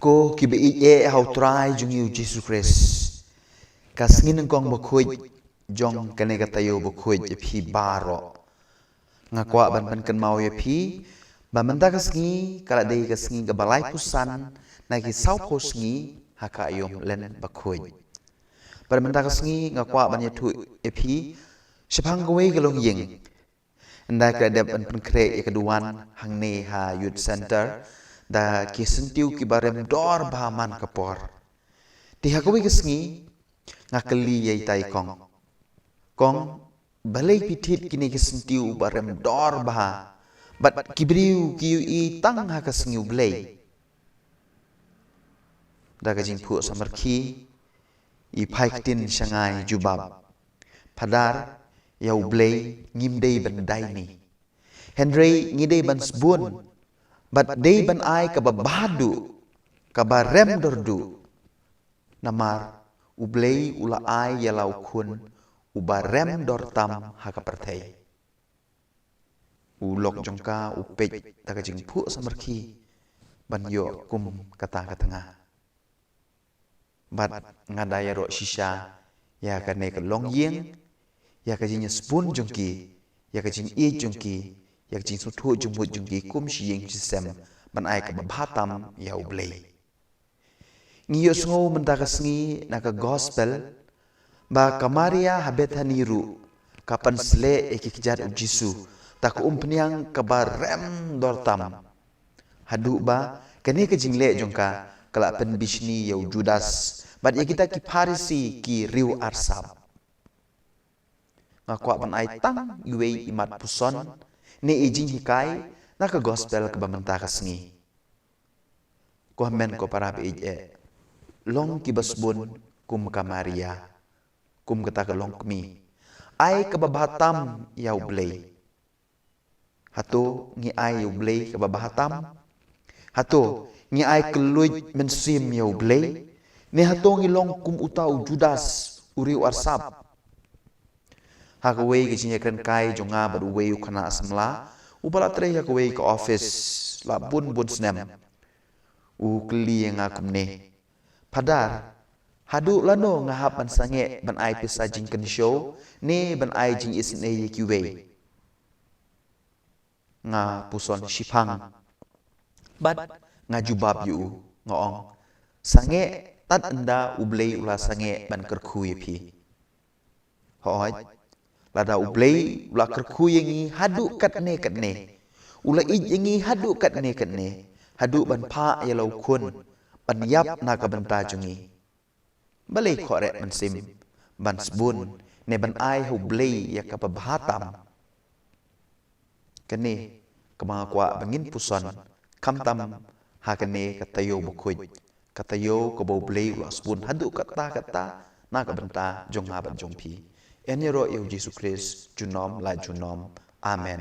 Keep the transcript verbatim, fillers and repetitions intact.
Ko ki ba ïeit ha u Trai jong ngi u Jisu Khrist. Ka sngi nyngkong bakhuid jong kane ka taïew bakhuid ïa phi baroh. Nga kwah ban pynkynmaw ïa phi ba mynta ka sngi ka la dei ka sngi kaba laiphew san na ki sawphew sngi ha ka aïom len bakhuid. Bad mynta ka sngi nga kwah ban ïathuh ïa phi shaphang kawei ka longïing. Ynda ka la dep ban pynkhreh ïa ka duwan hangne ha Youth Center da ki syntiew kiba rem dor bha man ka por. Te ha kawei ka sngi nga kylli ïa itai i kong, "Kong, balei phi thied kine ki syntiew ba rem dor bha bad ki briew ki ïohi tang ha ka sngi U Blei?" Da ka jingphuh samrkhie i phai ktien sha nga i jubab, "Phadar, ïa U Blei ngim dei ban dai ni. Hynrei ngi dei ban sbun bad dei ban ai kaba bha duh, kaba rem dor duh. Namar U Blei u la ai ïa la u Khun uba rem dor tam ha ka pyrthei." U lok jong ka u peit da ka jingphuh samrkhie ban ïoh kum kata ka tnga. Bad nga da ïaroh shisha ïa kane ka longïing, ïa ka jingïasbun jong ki, ïa ka jingïeit jong ki, ïa ka jingsngewthuh jingmut jong ki kum shi ïing shi sem ban ai kaba bha tam ïa U Blei. Ngi ïohsngew mynta ka sngi na ka gospel ba ka Maria ha Bethani ruh ka pynsleh ïa ki kjat U Jisu, ta ka umphniang kaba rem dor tam. Haduh ba kane ka jingleh jong ka ka la pynbishni ïa u Judas bad ïa kita ki Pharisi ki riew arsap. Nga kwah ban ai tang iwei i mat puson ne i jinghikai na ka gospel kaba mynta ka sngi. Ko hynmen ko para ba ïeit, long kiba sbun kum ka Maria, kum kata ka longkmie. Ai kaba bha tam ïa U Blei. Hato ngi ai ïa U Blei kaba bha tam? Hato ngi ai kylluid mynsiem ïa U Blei? Ne hato ngi long kum uta u Judas u riew arsap? Ha kawei ka jingïakren kai jong nga bad uwei u khynnah samla uba la trei ha kawei ka office la bun bun snem, u kylli ïa nga kumne, "Phadar, haduh lano nga hap ban sangeh ban ai pisa jingkynshew ne ban ai jingisynei ïa kiwei?" Nga puson shiphang bad nga jubab ïa u, nga ong, "Sangeh tad ynda U Blei u la sangeh ban kyrkhu ïa phi." Hooid, lada U Blei u la kyrkhu ïa ngi haduh katne katne, u la ïeit ïa ngi haduh katne katne, haduh ban phah ïa la u Khun ban ïap na ka bynta jong ngi, balei khohreh mynsiem ban sbun ne ban ai ha U Blei ïa kaba bha tam? Kane kaba nga kwah ba ngin puson, khamtam ha kane ka taïew bakhuid, ka taïew kaba U Blei u la sbun haduh katta katta na ka bynta jong nga bad jong phi. Yn ïaroh ïa U Jisu Khrist junom la junom. Amen.